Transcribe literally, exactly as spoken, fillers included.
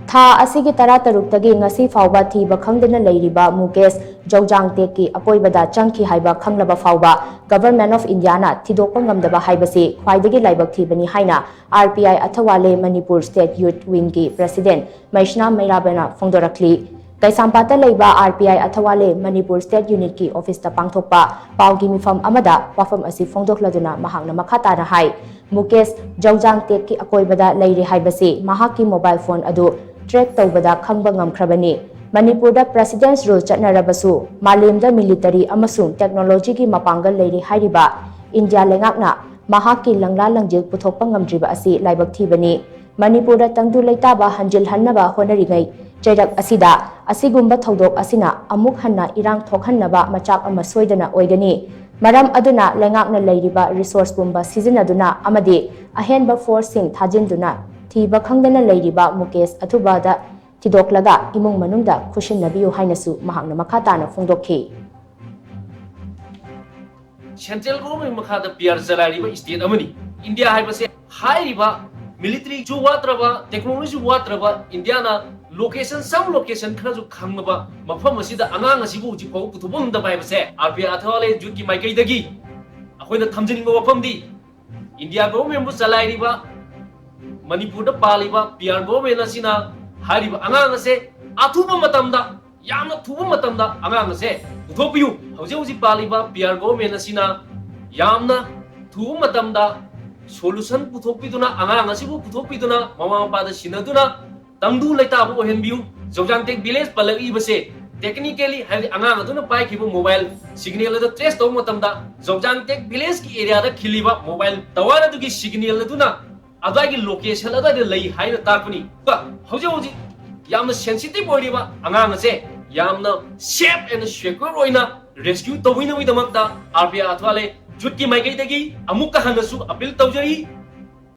ꯊꯥ ꯑꯁꯤꯒꯤ ꯇꯔꯥꯇꯔꯨꯛꯇꯒꯤ ꯉꯁꯤ ꯐꯥꯎꯕ ꯊꯤꯕ ꯈꯪꯗꯅ ꯂꯩꯔꯤꯕ ꯃꯨꯀꯦꯁ ꯖꯧꯖꯥꯡ ꯇꯦꯛꯀꯤ ꯑꯀꯣꯏꯕꯗ ꯆꯪꯈꯤ ꯍꯥꯏꯕ ꯈꯪꯂꯕ ꯐꯥꯎꯕ Government of Indiaꯅ ꯊꯤꯗꯣꯛꯄ ꯉꯝꯗꯕ ꯍꯥꯏꯕꯁꯤ ꯈ꯭ꯋꯥꯏꯗꯒꯤ ꯂꯥꯏꯕꯛ ꯊꯤꯕꯅꯤ ꯍꯥꯏꯅ R P I ꯑꯊꯋꯥꯂꯦ Manipur State Youth Wingꯒꯤ President ꯃꯩꯁꯅꯥ ꯃꯩꯔꯥꯕꯅ ꯐꯣꯡꯗꯣꯔꯛꯂꯤ꯫ ꯀꯩꯁꯥꯝꯄꯥꯠꯇ ꯂꯩꯕ R P I ꯑꯊꯋꯥꯂꯦ Manipur State Unitꯀꯤ officeꯇ ꯄꯥꯡꯊꯣꯛꯄ ꯄꯥꯎꯒꯤ ꯃꯤꯐꯝ ꯑꯃꯗ ꯋꯥꯐꯝ ꯑꯁꯤ ꯐꯣꯡꯗꯣꯛꯂꯗꯨꯅ ꯃꯍꯥꯛꯅ ꯃꯈꯥ ꯇꯥꯅ ꯍꯥꯏ, ꯃꯨꯀꯦꯁ ꯖꯧꯖꯥꯡ ꯇꯦꯛꯀꯤ ꯑꯀꯣꯏꯕꯗ ꯂꯩꯔꯦ ꯍꯥꯏꯕꯁꯤ ꯃꯍꯥꯛꯀꯤ mobile phone ꯑꯗꯨ track ꯇꯧꯕꯗ ꯈꯪꯕ ꯉꯝꯈ꯭ꯔꯕꯅꯤ꯫ ꯃꯅꯤꯄꯨꯔꯗ President's Rule ꯆꯠꯅꯔꯕꯁꯨ ꯃꯥꯂꯦꯝꯗ military ꯑꯃꯁꯨꯡ technologyꯒꯤ ꯃꯄꯥꯡꯒꯜ ꯂꯩꯔꯦ ꯍꯥꯏꯔꯤꯕ ꯏꯟꯗꯤꯌꯥ ꯂꯩꯉꯥꯛꯅ ꯃꯍꯥꯛꯀꯤ ꯂꯪꯂꯥ ꯂꯪꯖꯦꯜ ꯄꯨꯊꯣꯛꯄ ꯉꯝꯗ꯭ꯔꯤꯕ ꯑꯁꯤ ꯂꯥꯏꯕꯛ ꯊꯤꯕꯅꯤ꯫ ꯃꯅꯤꯄꯨꯔꯗ ꯇꯪꯗꯨ ꯂꯩꯇꯥꯕ ꯍꯟꯖꯤꯜꯍꯟꯅꯕ ꯍꯣꯠꯅꯔꯤꯉꯩ ꯆꯩꯔꯛ ꯑꯁꯤꯗ ꯑꯁꯤꯒꯨꯝꯕ ꯊꯧꯗꯣꯛ ꯑꯁꯤꯅ ꯑꯃꯨꯛ ꯍꯟꯅ ꯏꯔꯥꯡ ꯊꯣꯛꯍꯟꯅꯕ ꯃꯆꯥꯛ ꯑꯃ ꯁꯣꯏꯗꯅ ꯑꯣꯏꯒꯅꯤ꯫ ꯃꯔꯝ ꯑꯗꯨꯅ ꯂꯩꯉꯥꯛꯅ ꯂꯩꯔꯤꯕ resource ꯄꯨꯝꯕ ꯁꯤꯖꯤꯟꯅꯗꯨꯅ ꯑꯃꯗꯤ ꯑꯍꯦꯟꯕ forceꯁꯤꯡ ꯊꯥꯖꯤꯟꯗꯨꯅ ꯊꯤꯕ ꯈꯪꯗꯅ ꯂꯩꯔꯤꯕ ꯃꯨꯀꯦꯁ ꯑꯊꯨꯕꯗ ꯊꯤꯗꯣꯛꯂꯒ ꯏꯃꯨꯡ ꯃꯅꯨꯡꯗ ꯈꯨꯠꯁꯤꯟꯅꯕꯤꯌꯨ ꯍꯥꯏꯅꯁꯨ ꯃꯍꯥꯛꯅ ꯃꯈꯥ ꯇꯥꯅ ꯐꯣꯡꯗꯣꯛꯈꯤ꯫ Central Government ꯃꯈꯥꯗ P R ꯆꯂꯥꯏꯔꯤꯕ state ꯑꯃꯅꯤ꯫ ꯏꯟꯗꯤꯌꯥ ꯍꯥꯏꯕꯁꯦ ꯍꯥꯏꯔꯤꯕ militaryꯁꯨ ꯋꯥꯠꯇ꯭ꯔꯕ, technologyꯁꯨ ꯋꯥꯠꯇ꯭ꯔꯕ ꯏꯟꯗꯤꯌꯥꯅ location, some location ꯈꯔꯁꯨ ꯈꯪꯂꯕ ꯃꯐꯝ ꯑꯁꯤꯗ ꯑꯉꯥꯡ ꯑꯁꯤꯕꯨ ꯍꯧꯖꯤꯛ ꯐꯥꯎꯕ ꯄꯨꯊꯣꯛꯄ ꯉꯝꯗꯕ ꯍꯥꯏꯕꯁꯦ R P I ꯑꯊꯋꯥꯂꯦ youthꯀꯤ ꯃꯥꯏꯀꯩꯗꯒꯤ ꯑꯩꯈꯣꯏꯅ ꯊꯝꯖꯅꯤꯡꯕ ꯋꯥꯐꯝꯗꯤ ꯏꯟꯗꯤꯌꯥ governmentꯕꯨ ꯆꯂꯥꯏꯔꯤꯕ ꯃꯅꯤꯄꯨꯔꯗ ꯄꯥꯜꯂꯤꯕ P R government ꯑꯁꯤꯅ ꯍꯥꯏꯔꯤꯕ ꯑꯉꯥꯡ ꯑꯁꯦ ꯑꯊꯨꯕ ꯃꯇꯝꯗ, ꯌꯥꯝꯅ ꯊꯨꯕ ꯃꯇꯝꯗ ꯑꯉꯥꯡ ꯑꯁꯦ ꯄꯨꯊꯣꯛꯄꯤꯌꯨ꯫ ꯍꯧꯖꯤꯛ ꯍꯧꯖꯤꯛ ꯄꯥꯜꯂꯤꯕ P R government ꯑꯁꯤꯅ ꯌꯥꯝꯅ ꯊꯨꯕ ꯃꯇꯝꯗ solution ꯄꯨꯊꯣꯛꯄꯤꯗꯨꯅ, ꯑꯉꯥꯡ ꯑꯁꯤꯕꯨ ꯄꯨꯊꯣꯛꯄꯤꯗꯨꯅ, ꯃꯃꯥ ꯃꯄꯥꯗ ꯁꯤꯟꯅꯗꯨꯅ ꯇꯪꯗꯨ ꯂꯩꯇꯥꯕ ꯑꯣꯏꯍꯟꯕꯤꯌꯨ꯫ ꯖꯧꯖꯥꯡꯇꯦꯛ village ꯄꯜꯂꯛꯂꯤꯕꯁꯦ technically, ꯍꯥꯏꯕꯗꯤ ꯑꯉꯥꯡ ꯑꯗꯨꯅ ꯄꯥꯏꯈꯤꯕ mobile signal ꯑꯗꯨ trace ꯇꯧꯕ ꯃꯇꯝꯗ ꯖꯧꯖꯥꯡꯇꯦꯛ villageꯀꯤ areaꯗ ꯈꯤꯜꯂꯤꯕ mobile tower ꯑꯗꯨꯒꯤ signal ꯑꯗꯨꯅ ꯑꯗꯨꯋꯥꯏꯒꯤ location ꯑꯗꯨꯋꯥꯏꯗ ꯂꯩ ꯍꯥꯏꯅ ꯇꯥꯛꯄꯅꯤ꯫ ꯑꯗꯨꯒ ꯍꯧꯖꯤꯛ ꯍꯧꯖꯤꯛ ꯌꯥꯝꯅ sensitive ꯑꯣꯏꯔꯤꯕ ꯑꯉꯥꯡ ꯑꯁꯦ ꯌꯥꯝꯅ safe and secure ꯑꯣꯏꯅ rescue ꯇꯧꯕꯤꯅꯕꯒꯤꯗꯃꯛꯇ R P I ꯑꯊꯋꯥꯂꯦ youthꯀꯤ ꯃꯥꯏꯀꯩꯗꯒꯤ ꯑꯃꯨꯛꯀ ꯍꯟꯅꯁꯨ appeal ꯇꯧꯖꯔꯤ꯫